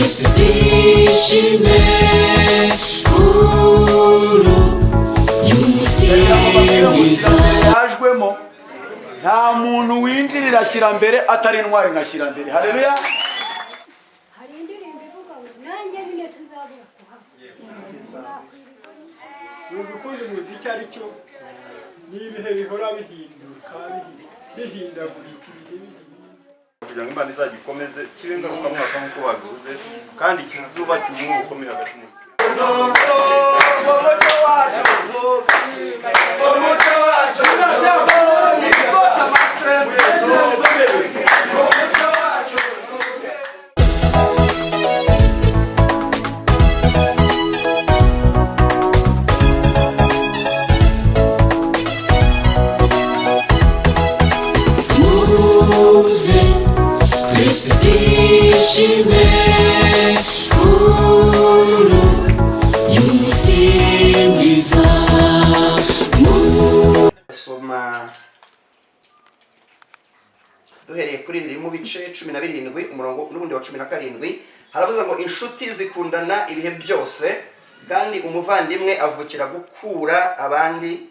Twese twishime kuru y'umusingiza. Yajwemo, nta muntu winjirira Shyirambere atari intwari nka Shyirambere. Haleluya! Hari indirimbo ivuga ngo nanjye nyine sinzabura kuhaba. Wumva ukunda umuziki ari cyo, ni ibihe bihora bihinduka, bihindagurika, ibihe bihinduka. Kugira ngo Imana izajya ikomeze kibe ngarukamwaka nk'uko babivuze, kandi kizubake ubumwe bukomeye hagati mu Umuco wacu, umuco wacu, umuco wacu. Muze twese twishime kuru y'umusingiza. Soma duhereye kuri riri mu bice 17, umurongo n'ubundi wa 17. Haravuze ngo: "Inshuti zikundana ibihe byose, kandi umuvandimwe avukira gukura abandi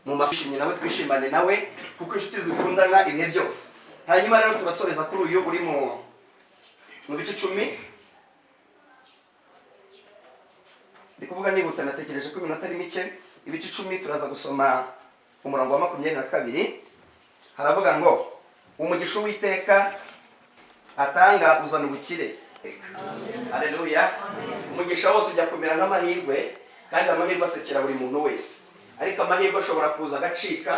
mu mashimye." Nawe twishimane nawe, kuko inshuti zikundana ibihe byose. Hanyuma rero turasoreza kuri uyu uri mu bice 10. Ndi kuvuga nihuta, natekereje ko iminota ari mike. Ibice 10, turaza gusoma umurongo wa 22. Haravuga ngo: "Umugisha Uwiteka atanga uzana ubukire." Haleluya! Umugisha wose ujya kumera nk'amahirwe, kandi amahirwe asekera buri muntu wese, ariko amahirwe ashobora kuza agacika.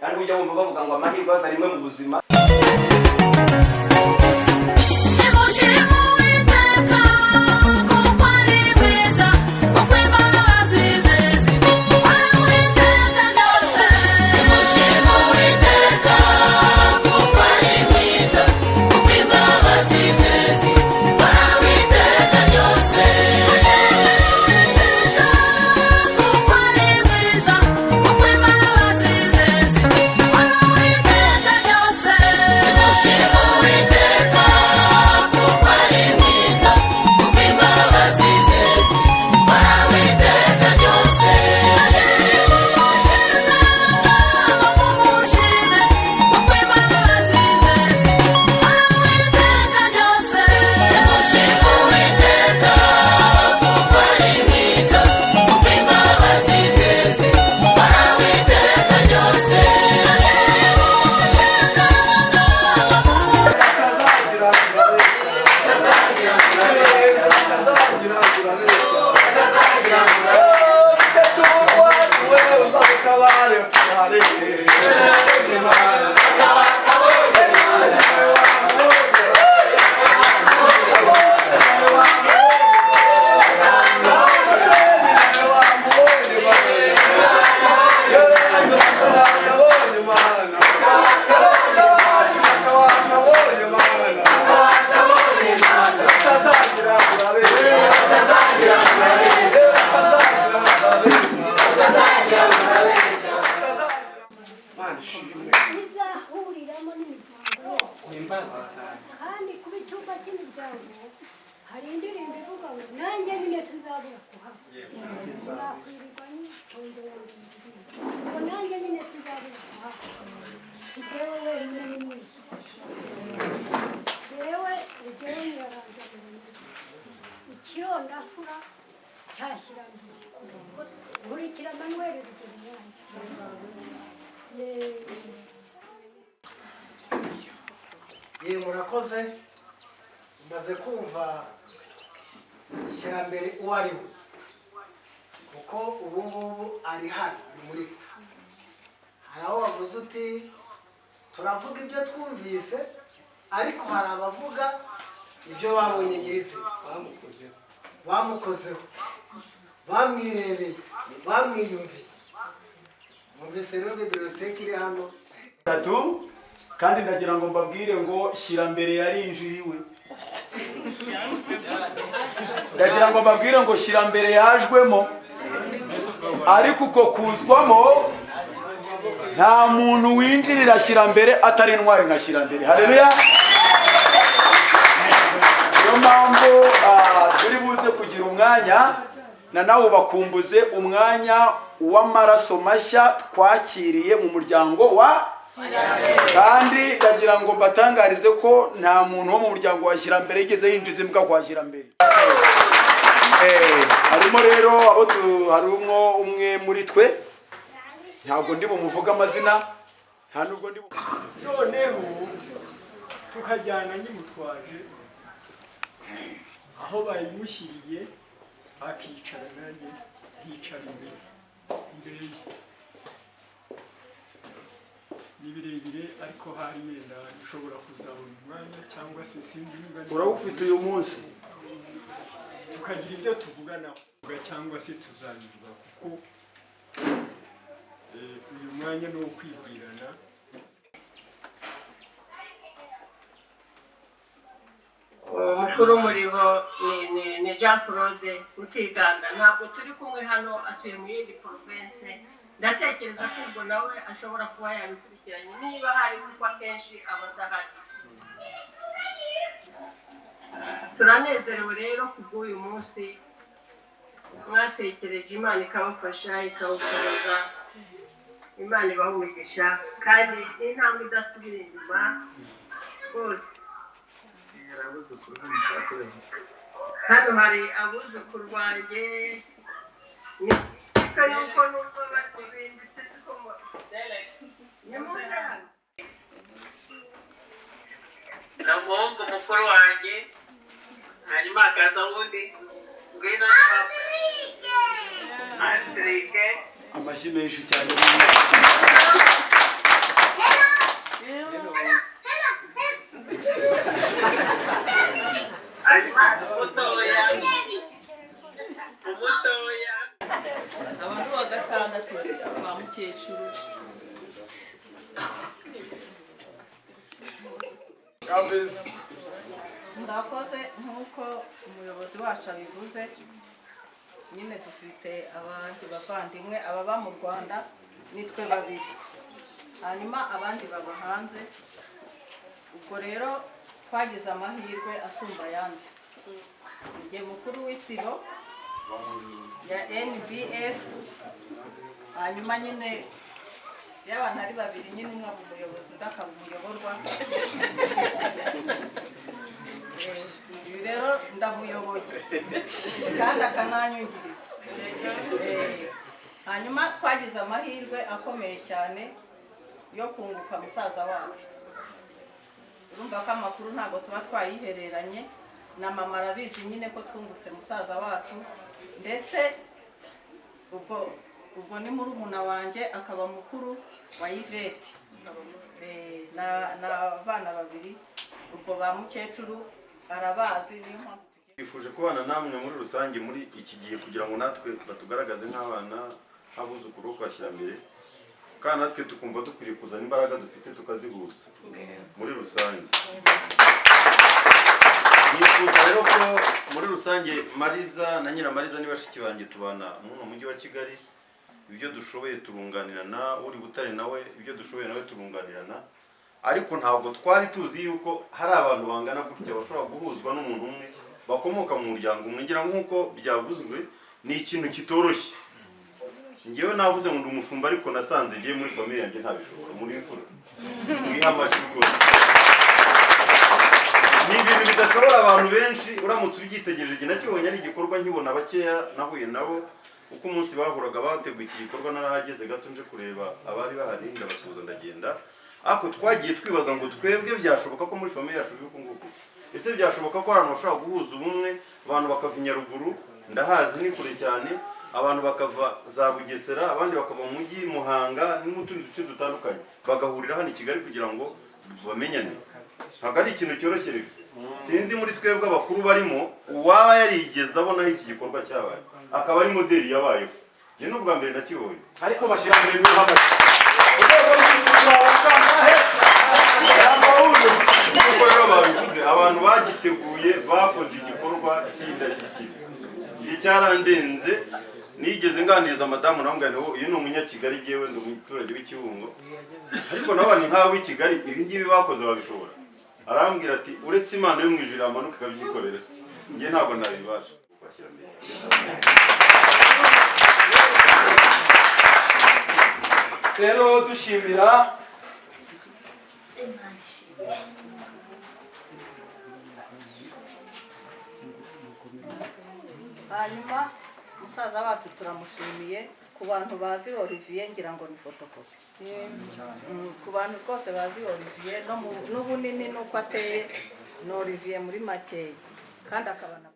Kandi ujya wumva bavuga ngo amahirwe aza rimwe mu buzima. Nimushime Uwiteka kuko ari mwiza, kuko imbabazi ze zihora iteka ryose. Nimushime Uwiteka kuko ari mwiza, kuko imbabazi ze zihora iteka ryose. Nimushime Uwiteka kuko ari mwiza, kuko imbabazi ze zihora iteka ryose. Nimushime Uwiteka kuko ari mwiza, kuko imbabazi ze zihora iteka ryose. Mumushime, mumushime, kuko imbabazi ze zihora iteka ryose. Nimushime Uwiteka kuko ari mwiza, kuko imbabazi ze zihora iteka ryose. Mumushime, mumushime. Izahuriramo n'imiryango yose, kandi kuba icyumba cy'imiryango, hari indirimbo ivuga ngo nanjye nyine sinzabura kuhaba. Nakwirirwa nitondera ngo nanjye nyine sinzabura kuhaba. Si jyewe wenyine, ni mwese. Jyewe jyewe nyiraranza ikirondafura cya Shyirambere, nkurikira Manuel Rugero yanjye. Ye, murakoze. Mumaze kumva Shyirambere uwo ari we, kuko ubu ngubu ari hano, ari muri twe. Hari aho wavuze uti turavuga ibyo twumvise, ariko hari abavuga ibyo babonye nyirizina, bamukozeho, bamwirebeye, bamwiyumviye. Mwumvise rero bibliothèque iri hano. Tatu, kandi ndagira ngo mbabwire ngo Shyirambere yarinjiriwe. Ndagira ngo mbabwire ngo Shyirambere yajwemo, ariko uko kuzwamo, nta muntu winjirira Shyirambere atari intwari nka Shyirambere. Haleluya! Niyo. Mpamvu turi buze kugira umwanya na nawe bakumbuze umwanya w'amaraso mashya twakiriye mu muryango wa. Kandi ndagira ngo mbatangarize ko nta muntu wo mu muryango wa Shyirambere yigeze yinjiza imbwa kwa Shyirambere. Harimo rero abo harimo umwe muri twe, ntabwo ndi bumuvuge amazina, nta nubwo ndi Noneho tukajyana nyimutwaje aho bayimushyiriye, akicara nanjye nkicara imbere ye. Ni birebire, ariko hari yenda nshobora kuzabona umwanya cyangwa se sinzi niba Urawufite uyu munsi. Tukagira ibyo tuvuganaho cyangwa se tuzabivuga, kuko uyu mwanya ni uwo kwibwirana. Umukuru muri bo ni Jean Claude Mutiganda. Ntabwo turi kumwe hano, atuye mu yindi province. Ndatekereza ko ubwo nawe ashobora kuba yabikurikiranye niba hari, kuko akenshi aba adahari. Turanezerewe rero kubw'uyu munsi mwatekereje, Imana ikabafasha, ikawushoboza. Imana ibaha umugisha, kandi n'intambwe idasubira inyuma rwose. Hano hari abuzukuru banjye, niko nuko nubwo bari mu bindi, sinzi ko nimuze hano. Ni umuhungu mukuru wanjye, hanyuma hakaza uwundi. Ngwino ni Patrick. Amashyi menshi cyane. Hanyuma umutoya, umutoya. Abantu wa gatandatu ba mukecuru. Kabeza. Murakoze. Nk'uko umuyobozi wacu abivuze nyine, dufite abandi bavandimwe ababa mu Rwanda, nitwe babiri, hanyuma abandi baba hanze. Ubwo rero twagize amahirwe asumba ayandi. Njye mukuru w'isibo ya NBF. Hanyuma nyine iyo abantu ari babiri nyine, umwe aba umuyobozi, undi akaba umuyoborwa. Uyu rero ndamuyoboye kandi akananyungiriza. Hanyuma twagize amahirwe akomeye cyane yo kunguka musaza wacu. Urumva ko amakuru ntabwo tuba twayihereranye na mama, arabizi nyine ko twungutse musaza wacu. Ndetse ubwo ni murumuna wanjye, akaba mukuru wa Yvette n'abana babiri. Ubwo ba mukecuru arabazi, niyo mpamvu. Twifuje kubana namwe muri rusange muri iki gihe kugira ngo natwe batugaragaze nk'abana, nk'abuzukuru bo kwa Shyirambere, kandi natwe tukumva dukwiriye kuzana imbaraga dufite tukazihuza muri rusange. Nifuza rero ko muri rusange Mariza na Nyiramariza ni bashiki banjye, tubana muri uno mujyi wa Kigali. Ibyo dushoboye turunganirana, uri Butare nawe ibyo dushoboye nawe turunganirana, ariko ntabwo twari tuzi yuko hari abantu bangana gutya bashobora guhuzwa n'umuntu umwe, bakomoka mu muryango umwe. Ngira nk'uko byavuzwe, ni ikintu kitoroshye. Ngewe navuze ngo ndi umushumba, ariko nasanze ngiye muri famille yanjye ntabishobora. Muri imfura mwiha amashyi rwose. Ni ibintu bidashobora abantu benshi uramutse ubyitegereje. Igihe nakibonye ari igikorwa, nkibona bakeya nahuye nabo, uko umunsi bahuraga bateguye iki gikorwa narahageze gato nje kureba abari bahari, ndabasuhuza ndagenda. Ariko twagiye twibaza ngo twebwe byashoboka ko muri famille yacu biba uku nguku? Ese byashoboka ko abantu bashobora guhuza ubumwe, abantu bakava i Nyaruguru, ndahazi ni kure cyane, abantu bakava za Bugesera, abandi bakava mu mujyi Muhanga no mu tundi duce dutandukanye, bagahurira hano i Kigali kugira ngo bamenyane? Ntabwo ari ikintu cyoroshye rero. Sinzi muri twebwe abakuru barimo uwaba yarigeze abonaho iki gikorwa cyabaye, akaba ari modeli yabayeho. Njye ni ubwa mbere nakibonye. Ariko bashyira mbere n'uhagaze urwego rw'isuku wabakangahe yambaye. Nk'uko rero babivuze, abantu bagiteguye bakoze igikorwa cy'indashyikirwa. Igihe cyarandenze, nigeze nganiriza madamu nawe ngo uyu ni umunyakigali, yewe ndi umuturage w'Ikibungo, ariko nawe ni nkawe w'i Kigali, ibi ngibi bakoze babishobora. Arambwira ati uretse Imana yo mu ijuru yamanuka ikabyikorera, njye ntabwo nabibasha. Bashyira mbere. Rero dushimira Hanyuma musaza wacu turamushimiye. Ku bantu bazi Olivier, ngira ngo ni fotokopi. Ku bantu rwose bazi Olivier no n'ubunini n'uko ateye, ni Olivier muri makeya, kandi akaba na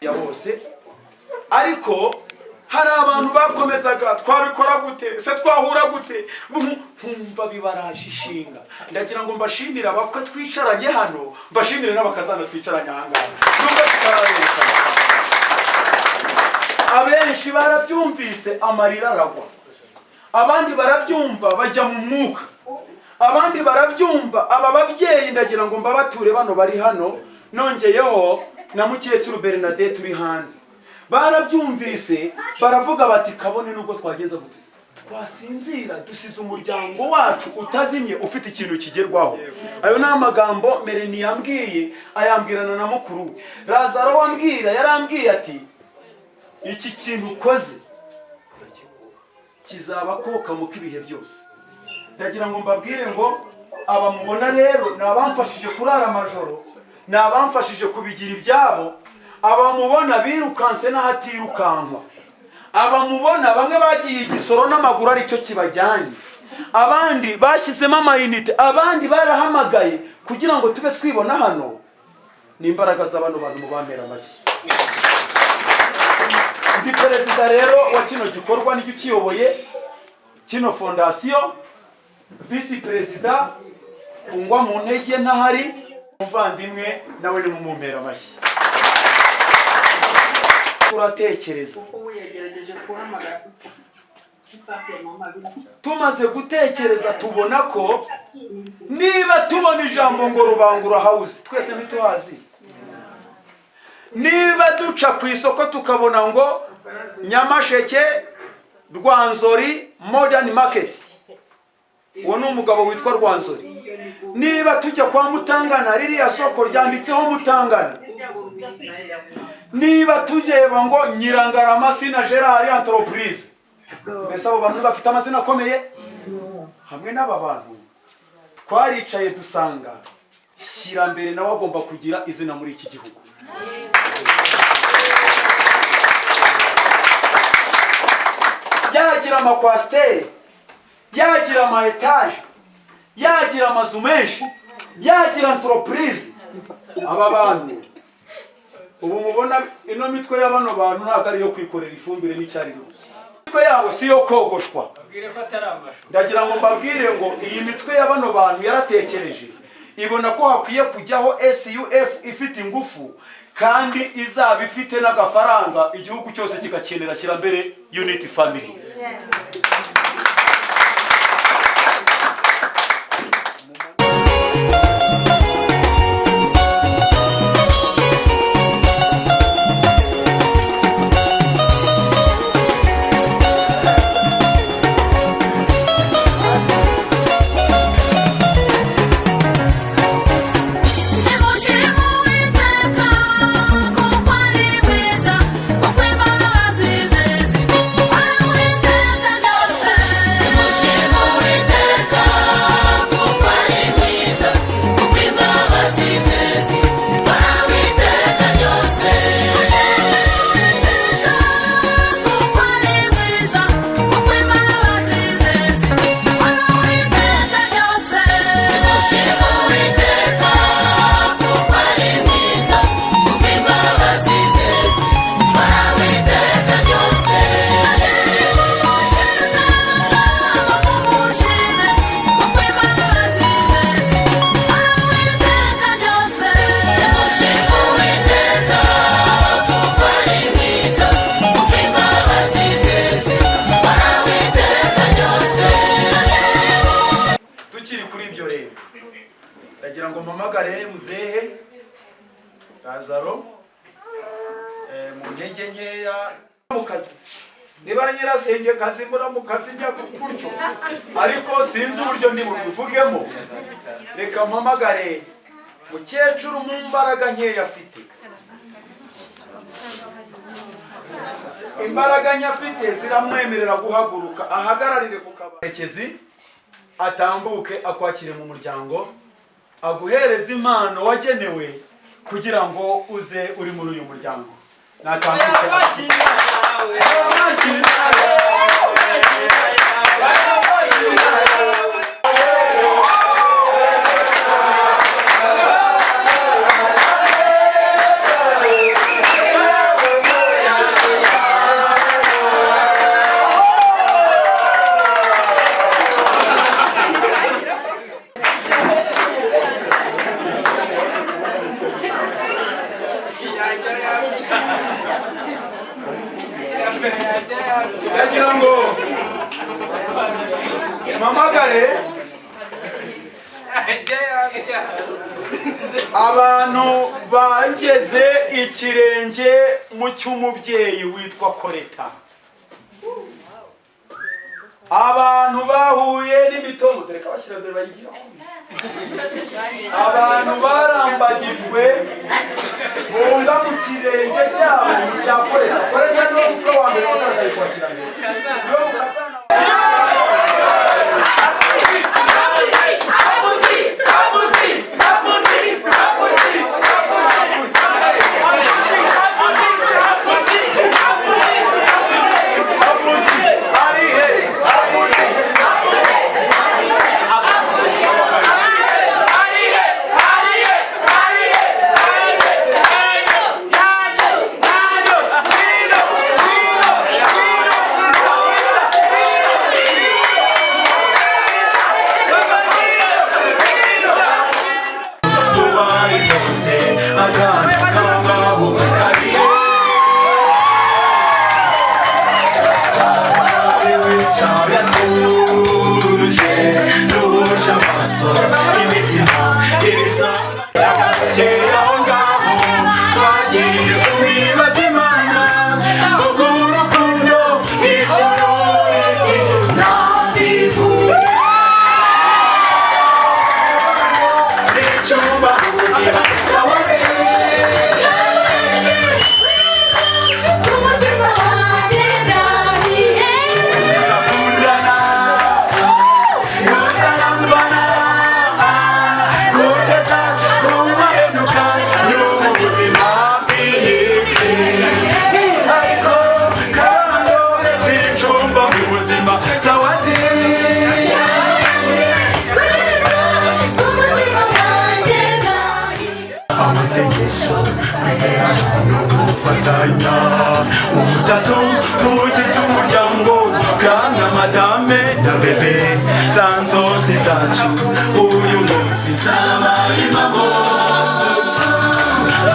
ya bose. Ariko hari abantu bakomezaga, twabikora gute se, twahura gute? Nkumva bibaraje ishinga. Ndagira ngo mbashimire abakwe twicaranye hano, mbashimire n'abakazana twicaranye ahangaha, nubwo tutaraberekana. Abenshi barabyumvise amarira aragwa, abandi barabyumva bajya mu mwuka, abandi barabyumva. Aba babyeyi ndagira ngo mbabature bano bari hano, nongeyeho na mukecuru Bernadette uri hanze, barabyumvise baravuga bati kabone nubwo twagenza gute twasinzira dusize umuryango wacu utazimye, ufite ikintu kigerwaho. Ayo ni amagambo Melanie yambwiye, ayambwirana na mukuru we Lazaro. Wambwira yarambwiye ati iki kintu ukoze kizaba kokamuka ibihe byose. Ndagira ngo mbabwire ngo aba mubona rero ni abamfashije kurara amajoro, ni abamfashije kubigira ibyabo. Aba mubona birukanse n'ahatirukankwa, aba mubona bamwe bagiye igisoro n'amaguru aricyo kibajyanye, abandi bashyizemo amayinite, abandi barahamagaye kugira ngo tube twibona hano. Ni imbaraga z'abano bantu, mubampera amashyi. Ndi perezida rero wa kino gikorwa, nicyo ukiyoboye kino fondasiyo. Visi perezida ungwa mu ntege ntahari, umuvandimwe nawe ni mumumpera amashyi. Turatekereza, tumaze gutekereza tubona ko niba tubona ijambo ngo Rubangura House, twese ntituhazi. Niba duca ku isoko tukabona ngo Nyamasheke Rwanzori Modern Market, uwo ni umugabo witwa Rwanzori. Niba tujya kwa Mutangana, ririya soko ryanditseho Mutangana. Niba tureba ngo Nyirangarama Sina Gerard Entreprise, mbese abo bantu bafite amazina akomeye. Hamwe n'aba bantu twaricaye dusanga Shyirambere nawe agomba kugira izina muri iki gihugu. Yagira amakwasiteri, yagira ama etaje, yagira amazu menshi, yagira entreprise. Aba bantu ubu mubona, ino mitwe ya bano bantu ntabwo ari iyo kwikorera ifumbire n'icyarire. Imitwe yabo si iyo kogoshwa. Ndagira ngo mbabwire ngo iyi mitwe ya bano bantu yaratekereje, ibona ko hakwiye kujyaho SUF ifite ingufu kandi izaba ifite n'agafaranga, igihugu cyose kigakenera Shyirambere Unity Family. Nimushime Uwiteka kuko ari mwiza, kuko imbabazi ze zihora iteka ryose. Nimushime Uwiteka kuko ari mwiza, kuko imbabazi ze zihora iteka ryose. Nimushime Uwiteka kuko ari mwiza, kuko imbabazi ze zihora iteka ryose. Nimushime Uwiteka kuko ari mwiza, kuko imbabazi ze zihora iteka ryose. Mumushime, kuko imbabazi ze zihora iteka ryose. Nimushime Uwiteka kuko ari mwiza, kuko imbabazi ze zihora iteka ryose. Tukiri kuri ibyo rero, ndagira ngo mpamagare muzehe Lazaro. Mu ntege nkeya mu kazi, niba ari nyirasenge kazi muramukazi njya gutyo, ariko sinzi uburyo ndi bubivugemo. Reka mpamagare mukecuru mu mbaraga nkeya afite. Imbaraga nke afite ziramwemerera guhaguruka ahagararire ku kabarekezi, atambuke akwakire mu muryango, aguhereze impano wagenewe kugira ngo uze uri muri uyu muryango. Natambuke. Ndagira ngo mpamagare abantu bageze ikirenge mu cy'umubyeyi witwa Koreta, abantu bahuye n'imitongo, dore ko abashyirambere bayigira, abantu barambagijwe bunga mu kirenge cyabo cya Koreta. Koreta niwe mukwe wa mbere wagaragaye ku bashyirambere. Niwe mukazana. Amasengesho, kwizerana no gufatanya, ubutatu bugize umuryango. Bwana, madame na bebe, za nzozi zacu uyu munsi zabaye impamo.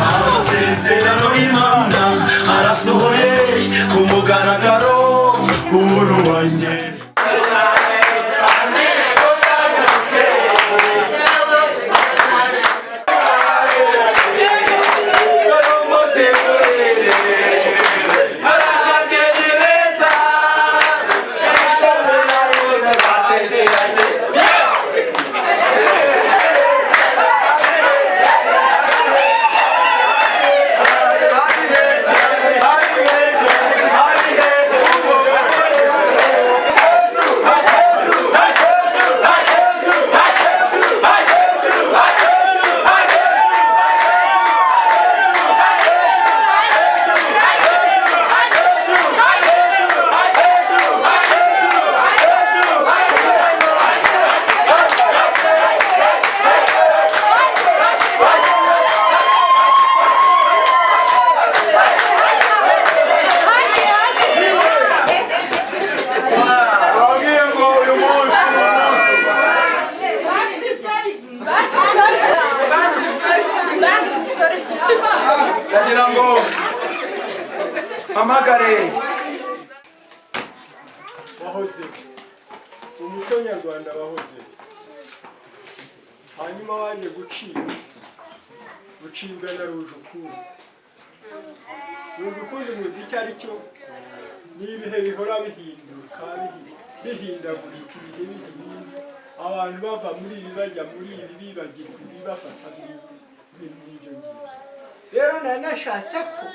Amasezerano y'Imana arasohoye ku mugaragaro, ubuntu wanjye. Babwiye ngo uyu munsi ni umunsi. Ndagira ngo mpamagare Wahoze umuco nyarwanda, wahoze, hanyuma waje gucibwa, gucibwa na Rujukuru. Numva ukundi muzi icyo ari cyo, ni ibihe bihora bihinduka, bihindagurika, ibihe biha ibindi, abantu bava muri ibi bajya muri ibi, bibagirwa ibi bafata ibintu nk'ibyo ngibyo. Rero nari nashatse ko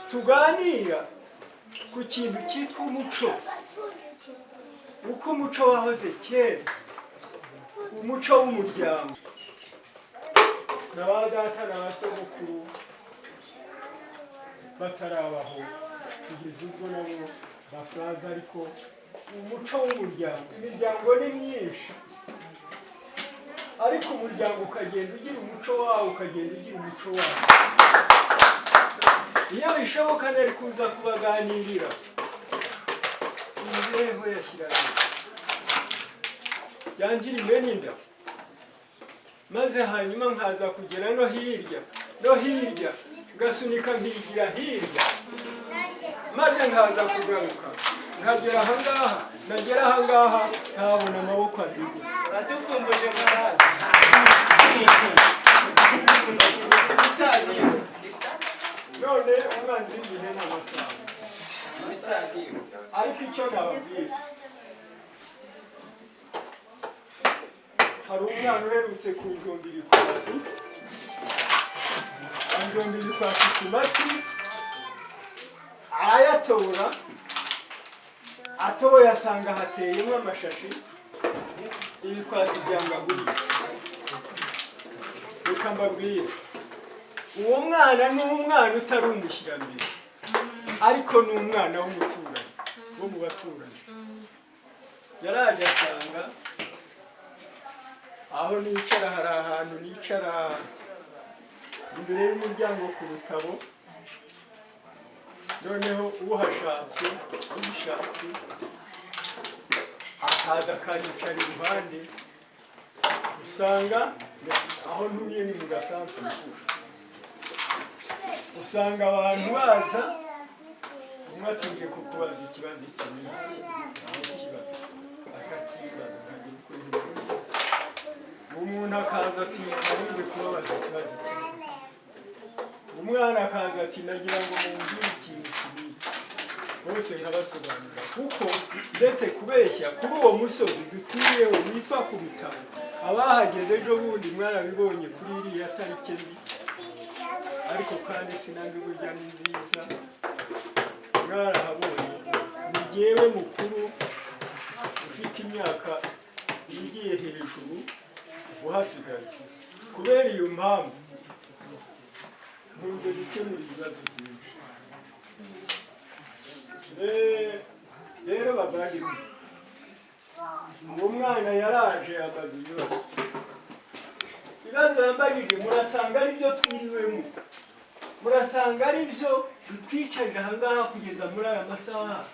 tuganira ku kintu cyitwa umuco, uko umuco wahoze kera, umuco w'umuryango na ba data na ba sogokuru batarabaho, kugeza ubwo nabo basaza. Ariko umuco w'umuryango, imiryango ni myinshi, ariko umuryango ukagenda ugira umuco wawo, ukagenda ugira umuco wawo. Iyo bishoboka nari kuza kubaganirira imibereho ya Shyirambere byangira imena inda, maze hanyuma nkaza kugera no hirya no hirya, ngasunika nkigira hirya, maze nkaza kugaruka nkagera ahangaha, nagera ahangaha ntabona amaboko abiri. Uradukumbuje musaza. None umwanzi w'igihe ni amasaha, ariko icyo nababwira, hari umwana uherutse kunjomba ibikwasi, anjomba ibikwasi ku matwi, arayatobora, atoboye asanga hateyemo amashashi, ibikwasi byanga guhita. Reka mbabwire, uwo mwana ni umwana utari umushyirambere, ariko ni umwana w'umuturanyi, wo mu baturanyi. Yaraje asanga aho nicara, hari ahantu nicara imbere y'umuryango ku rutabo, noneho uhashatse ubishatse akaza akanyicara iruhande. Usanga aho ntuye ni mu gasantere, usanga abantu baza, umwe atije kukubaza ikibazo iki n'iki, aho ikibazo akakibaza nkagira uko nkibaza. Umuntu akaza ati narinde kubabaza ikibazo iki n'iki, umwana akaza ati nagira ngo mumbwire ikintu iki n'iki, bose nkabasobanurira. Kuko ndetse kubeshya, kuri uwo musozi dutuyeho witwa ku Rutabo, abahageze ejo bundi mwarabibonye kuri iriya tariki mbi, ariko kandi sinambi burya ni nziza, mwarahabonye. Ni jyewe mukuru ufite imyaka igiye hejuru uhasigaye. Kubera iyo mpamvu nkunze gukemura ibibazo byinshi. Rero bavandimwe, uwo mwana yaraje ambaza ibibazo, ibibazo yambajije murasanga ari byo twiriwemo, murasanga ari byo bitwicarira ahangaha kugeza muri aya masaha,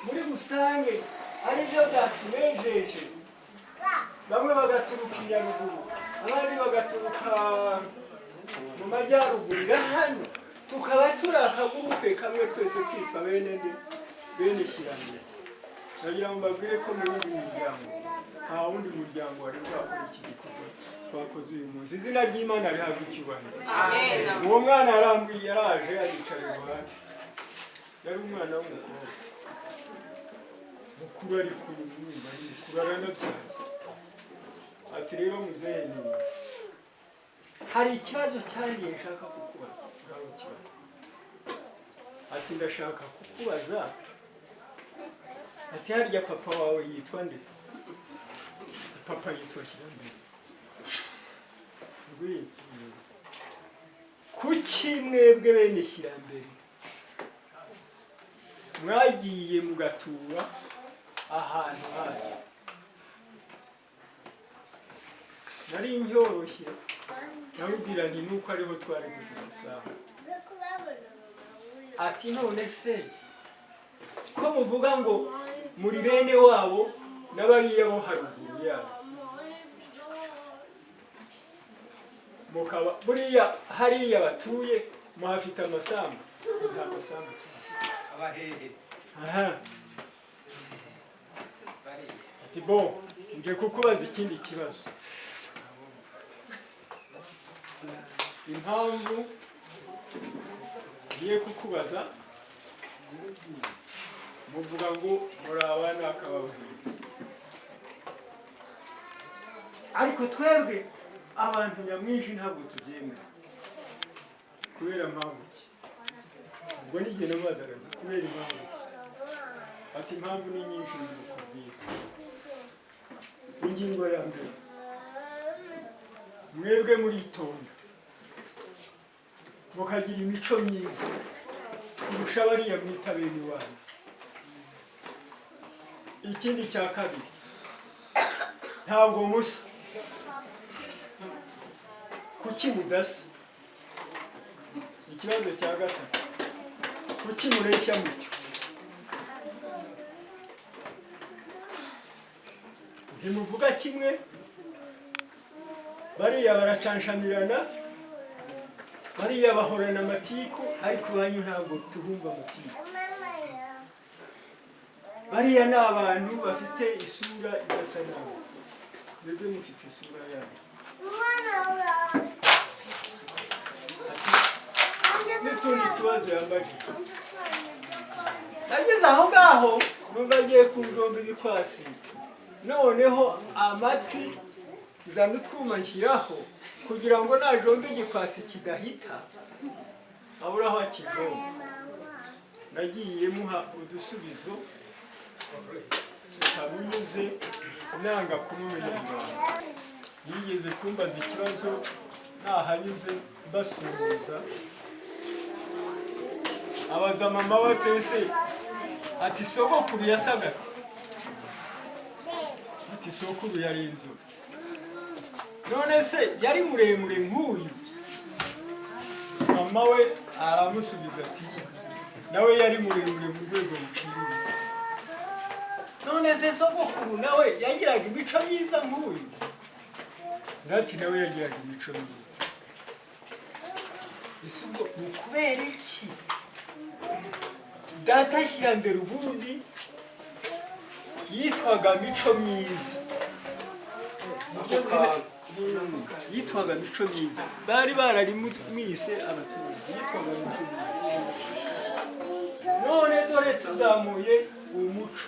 muri rusange ari byo byatunejeje. Bamwe bagaturuka i Nyaruguru, abandi bagaturuka mu majyaruguru, hano tukaba turi akagurupe kamwe twese twitwa bene nde, bene Shyirambere. Ndagira ngo mbabwire ko mu yindi miryango nta wundi muryango wari bwakora iki gikorwa twakoze uyu munsi. Izina ry'Imana rihabwa icyubahiro. Uwo mwana yarambwiye, yaraje aricara iruhande, yari umwana w'umukobwa mukuru, ariko urumva ni mukuru aranabyaye. Ati rero muzehe, ni hari ikibazo cyangiye nshaka kukubaza. Ngaho kibazo. Ati ndashaka kukubaza, ati harya papa wawe yitwa nde? Papa yitwa Shyirambere. Kuki mwebwe bene Shyirambere mwagiye mugatura ahantu hayo? Nari ncyoroshye namubwira nti nuko ariho twari dufite isaha. Ati none se ko muvuga ngo muri bene wabo n'abariya bo haruguru yabo, mukaba buriya hariya batuye muhafite amasambu? Nta masambu tuhafite. Aha. Ati bo nje kukubaza ikindi kibazo, impamvu Ngiye kukubaza, muvuga ngo muri abana akababwira, ariko twebwe abantu nyamwinshi ntabwo tubyemera. Kubera mpamvu ki? Ubwo n'igihe namubazaga nti, kubera impamvu ki? Ati impamvu ni nyinshi ndikubwira. Ingingo ya mbere, mwebwe muritonda, mukagira imico myiza kurusha bariya mwita bene wanyu. Ikindi cya kabiri, ntabwo musa. Kuki mudasa? Ikibazo cya gatatu, kuki mureshya mutyo? Ntimuvuga kimwe, bariya baracanshamirana, bariya bahorana amatiku, ariko iwanyu ntabwo tuhumva amatiku. Bariya ni abantu bafite isura idasa nabi, mwebwe mufite isura yanyu. N'utundi tubazo yambajije. Nageze aho ngaho numva agiye kunjomba ibikwasi, noneho amatwi nzana utwuma nshyiraho kugira ngo najombe igikwasi kidahita abura aho akijomba. Nagiye muha udusubizo tutamunyuze, nanga kumumenya ibanga. Yigeze kumbaza ikibazo nahanyuze mbasuhuza, abaza mama we atese, ati sogokuru yasaga ate? Ati sokuru yari inzobe. None se yari muremure nk'uyu? Mama we aramusubiza ati nawe yari muremure mu rwego ruciriritse. None se sogokuru nawe yagiraga imico myiza nk'uyu? Ati nawe yagiraga imico myiza. Ese ubwo ni ukubera iki data Shyirambere ubundi yitwaga Mico Myiza? Niryo zina yitwaga Mico Myiza, bari bararimwise abaturage, yitwaga Mico Myiza. None dore tuzamuye umuco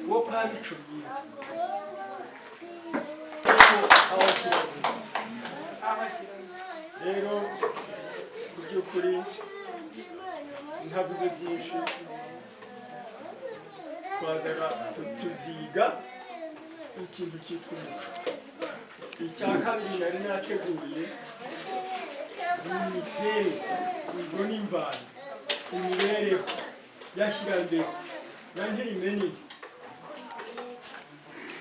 wo kwa Mico Myiza. Aho ashyira rero, mu by'ukuri ntavuze byinshi, twazaga tuziga ikintu cyitwa umuco. Icya kabiri nari nateguye ni imiterere, ubwo n'imvano, imibereho ya Shyirambere na Ntirimenini.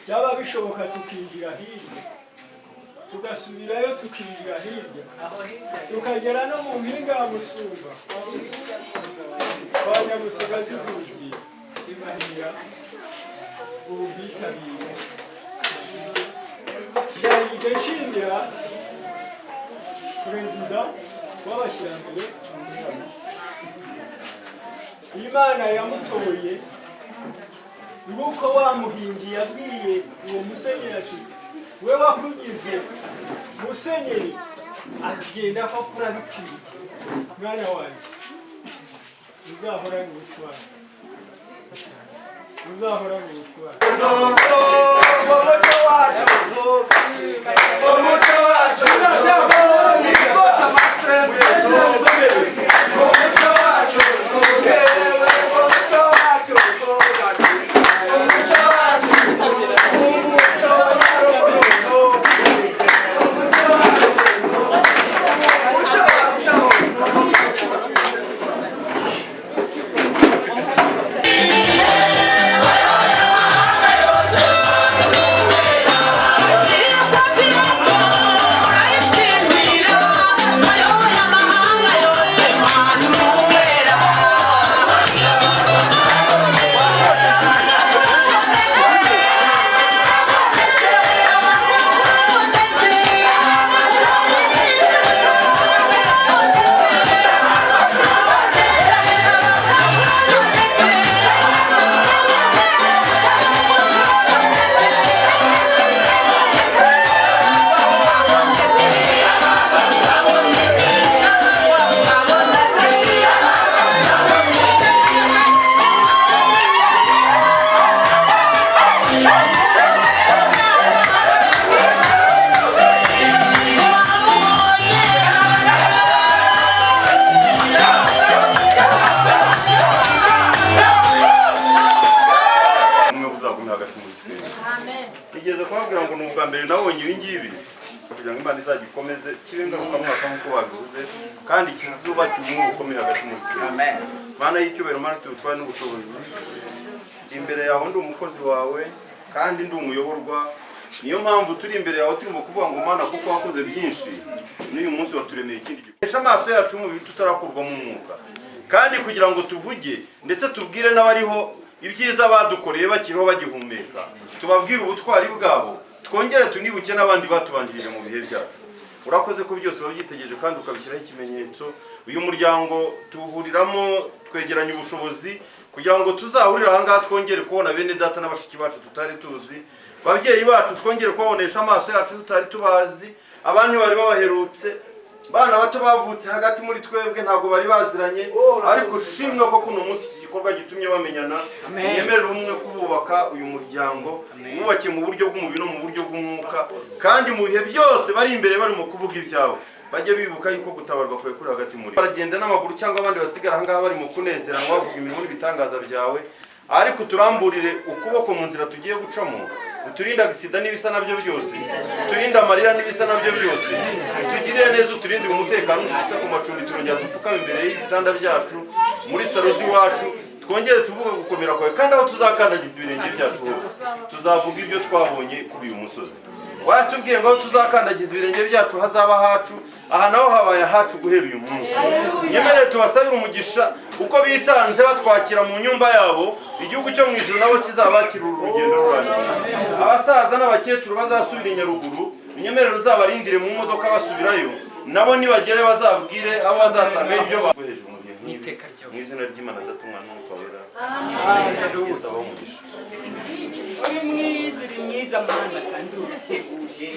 Byaba bishoboka tukinjira hirya, tugasubirayo, tukinjira hirya, tukagera no mu mpinga ya Musumba kwa Nyamusoga zivugiye ubu bwitabire. Ndayiga nshimira perezida w'abashyirambere, Imana yamutoye nguko wa muhingi yabwiye uwo musenyeri ati we wakugize musenyeri, agenda ko kurabikwiye mwana wanjye, uzahorane ubutwari, uzahorane ubutwari. Umuco wacu, umuco wacu, umuco wacu, umuco wacu, umuco wacu, umuco wacu. bugume hagati muri twebwe. Nigeze kubabwira ngo ni ubwa mbere nabonye ibi ngibi, kugira ngo Imana izajya ikomeze kibe ngarukamwaka nk'uko babivuze, kandi kizubake ubumwe bukomeye hagati muri twebwe. Mana y'icyubahiro, Mana ifite ubutware n'ubushobozi, imbere yawe ndi umukozi wawe kandi ndi umuyoborwa. Niyo mpamvu turi imbere yawe turimo kuvuga ngo Mana, kuko wakoze byinshi, n'uyu munsi waturemeye ikindi gihe. Amaso yacu y'umubiri tutarakurwamo umwuka, kandi kugira ngo tuvuge ndetse tubwire n'abariho ibyiza badukoreye bakiriho bagihumeka, tubabwire ubutwari bwabo, twongere tunibuke n'abandi batubanjirije mu bihe byacu. Urakoze ko byose wabyitegereje kandi ukabishyiraho ikimenyetso. Uyu muryango tuwuhuriramo, twegeranya ubushobozi kugira ngo tuzahurire aha ngaha, twongere kubona bene data na bashiki bacu tutari tuzi, babyeyi bacu twongere kubabonesha amaso yacu tutari tubazi, abandi bari babaherutse, bana bato bavutse hagati muri twebwe ntabwo bari baziranye, ariko ushimwe ko kuno munsi iki gikorwa gitumye bamenyana. Nyemerera umwe kububaka uyu muryango, wubakiye mu buryo bw'umubiri no mu buryo bw'umwuka, kandi mu bihe byose bari imbere barimo kuvuga ibyawe, bajye bibuka yuko gutabarwa kwawe kuri hagati muri baragenda n'amaguru, cyangwa abandi basigara aha ngaha barimo kunezeranwa bavuga imirimo n'ibitangaza byawe. Ariko turamburire ukuboko mu nzira tugiye gucamo, uturinde agisida n'ibisa nabyo byose, uturinde amarira n'ibisa nabyo byose, utugirire neza, uturindire umutekano, udushyitse ku macumbi, turongera dupfukame imbere y'ibitanda byacu muri salo z'iwacu, twongere tuvuge gukomera kwawe, kandi aho tuzakandagiza ibirenge byacu hose tuzavuga ibyo twabonye kuri uyu musozi. Watubwiye ngo aho tuzakandagiza ibirenge byacu hazaba hacu, aha naho habaye ahacu guhera uyu munsi. Nyemerere tubasabire umugisha uko bitanze batwakira mu nyumba yabo, igihugu cyo mu ijuru nabo kizabakira uru rugendo rurangiye. Abasaza n'abakecuru bazasubira i Nyaruguru, unyemerere uzabarindire mu modoka basubirayo, nabo nibagere bazabwire abo bazasanga ibyo ba hejuru mu bihe nk'ibi. Mu izina ry'Imana Data, Umwana n'Umwuka Wera. Yesu abahe umugisha. Uri mwiza, uri mwiza mwana, kandi urateguje.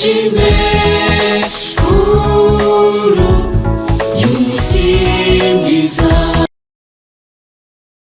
Twishime kuru y'umunsi mwiza.